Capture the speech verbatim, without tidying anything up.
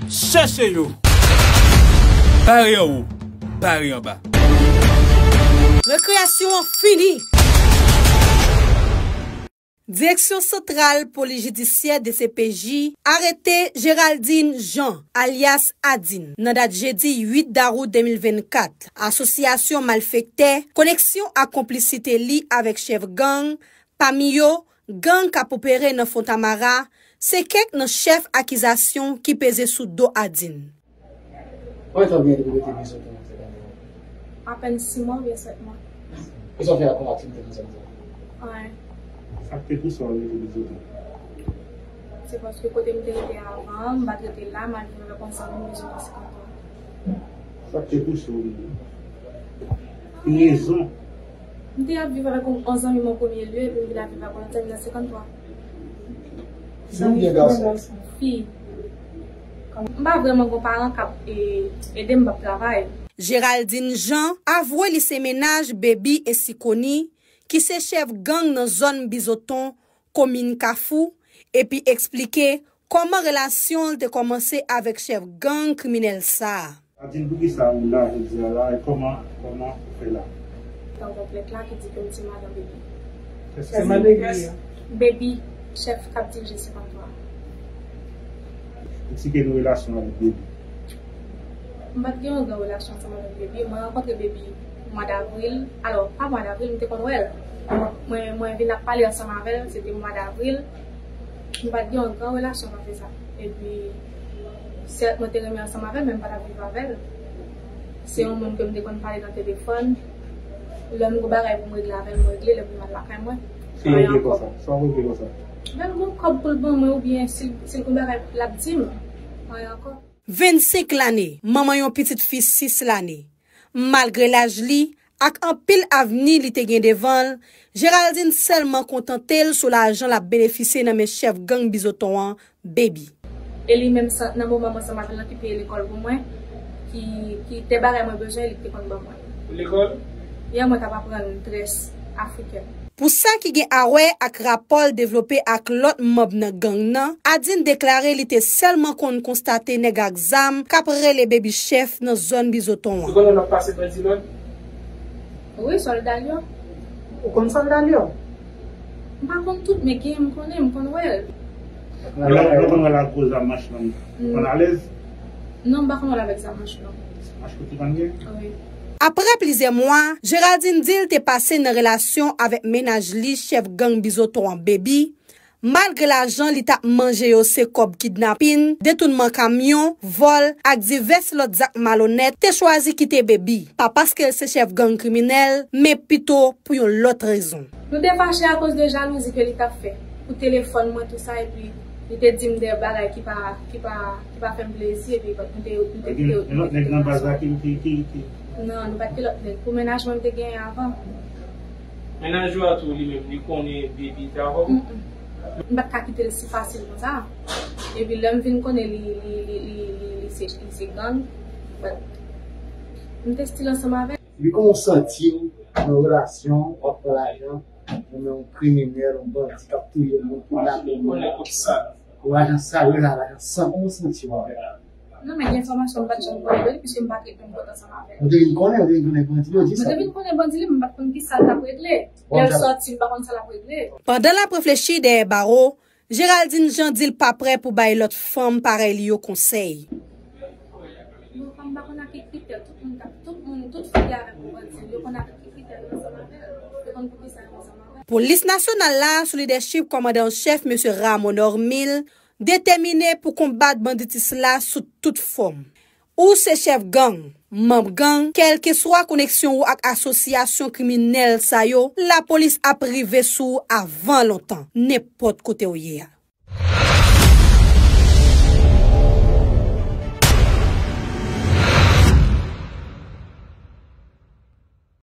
Chèche yo. Bare anwo, bare anba. Rekreyasyon an fini. Direksyon Santral Polis Jidisyè, D C P J, arete Géraldine Jean, alyas Adin, nan dat jedi uit dawout de mil vennkat. Asosyasyon malfektè, koneksyon ak konplisite li avèk chèf gang, pami yo, gang k ap opere nan Fontamara, se kèk nan chèf akizasyon ki peze sou do Adin. Konbyen tan w gen depi w rete Bizoton an sèt ane? Apèn sis mwa oubyen sèt mwa. Kisa w fè ak yon aktivite nan zòn sa? Anyen. Sa k te pouse w al rete Bizoton? Se paske kote m te rete avan, m pa t rete la, m al viv avèk yon zanmi m Bizoton senkanntwa. Sa k te pouse w vini? Ki rezon? M te ap viv avèk yon, yon zanmi m an premye lye, epi m vin ap viv avèk yon lòt zanmi nan senkanntwa. Fi oubyen gason? Fi. M pa vrèman gon paran k ap, e, ede m, m p ap travay. Géraldine Jean avwe li se mennaj Baby e Sicony, ki se chèf gang nan zòn Bizoton, komin Kafou, epi eksplike kòman relasyon l te kòmanse avèk chèf gang kriminèl sa a. Adin, poukisa ou la jodi a la, e kòman, kòman ou fè la? Tan konplèt la ki di ke m se madan Baby. Kiyès ki se madan Baby a? Baby, chèf k ap dirije senkanntwa. Eksplike nou relasyon avèk Baby. M pa t gen yon gran relasyon ansanm avèk Baby. Mwen rankontre Baby mwa davril. Alò, pa mwa davril, m te konn wè l. Mwen, mwen vin ap pale ansanm avè l, se te mwa davril. M pa t gen yon gran relasyon panse sa. Epi, sèt, mwen te renmen ansanm avè l, men m pa t ap viv avè l. Se yon moun ke m te konn pale nan telefòn. Lè m gon bagay pou m regle avè l, m regle, lè pou m al lakay mwen. Sa w regle konsa? Sa w regle konsa? Lè l gon kòb pou l ban mwen, oubyen si l, si l gon bagay l ap di m. Anyen ankò. Vennsenk lane, manman yon pitit fi sis lane. Malgre laj li ak anpil avni li te gen devan l, Géraldine sèlman kontante l sou lajan l ap benefisye nan men chèf gang Bizoton an, Baby. E li menm sa, nan moman m ansanm avè l lan ki peye lekòl pou mwen, ki, ki te bagay mwen bezwen, li te konn ban mwen. Lekòl? Yè mwen t ap aprann drès afriken. Pou sa ki gen a wè ak rapò l devlope ak lòt manm nan gang nan, Adin deklare li te sèlman konn konstate nèg ak zam k ap rele Baby chèf nan zòn Bizoton an. Ou konnen n ap pase bandi lòd? Wi, sòlda l yo. Ou konn sòlda l yo? M pa konn tout, men gen m konnen, m konn wè l. Lè w konn wè l ak gwo zam manch lan, ou konn alèz? Non, m pa konn wè l avèk zam manch lan. Manch kout ou konn gen? Wi. Apre plizyè mwa, Géraldine di l te pase nan relasyon avèk mennaj li, chèf gang Bizoton an, Baby, malgre lajan li t ap manje yo se kòb kidnapin, detounman kamyon, vòl ak divès lòt zak malonèt, te chwazi kite Baby, pa paske l se chèf gang kriminèl, men pito pou yon lòt rezon. Nou te fache akoz de jalouzi ke li t ap fè pou telefòn mwen, tou sa, epi li te di m de bagay ki pa, ki pa, ki pa fè m plezi, epi nou te, nou te kite. Gen lòt nèg nan baz la ki, ki, ki, ki... Non, nou pa t gen lòt nèg. Pou mennaj mwen, m te genyen avan. Mennaj ou a tou, li menm, li konnen Baby te avè w? Mm-mm. M pa t ka kite l si fasil konsa. Epi lè m vin konnen li, li, li, li, li, li se, li se gang, but m te still ansanm avè l. Epi kòman w santi w nan relasyon, w ap pran lajan, ou menm yon kriminèl, yon bandi k ap touye moun, kidnape moun, lajan sal, lajan sal, kòman w santi w avè l? Non, men gen enfòmasyon m pa t janm konnen de li, piske m pa t ret menm kot ansanm avè l. Ou te vin konnen, ou te vin konnen bandi yo, di sa. Mwen te vin konnen bandi li, men m pa t konn kisa l t ap regle. Lè l sòti, m pa konn sa l ap regle. Pandan l ap reflechi dèyè bawo, Géraldine Jean di l pa prè pou bay lòt fanm parèy li yo konsèy. Bon, fanm pa konn ak ki kritè, tout moun k ap, tout moun, tout fi ki avèk yon bandi, yo konn avèk ki kritè yo ansanm avè l. Yo konn poukisa yo ansanm avè l. Polis nasyonal la, sou lidèchip kòmandan an chèf, mesye Rameau Normil, detèmine pou konbat banditis la sou tout fòm. Ou se chèf gang, manm gang, kèlkeswa koneksyon ou ak asosyasyon kriminèl sa yo, lapolis ap rive sou ou avan lontan, nenpòt kote w ye a.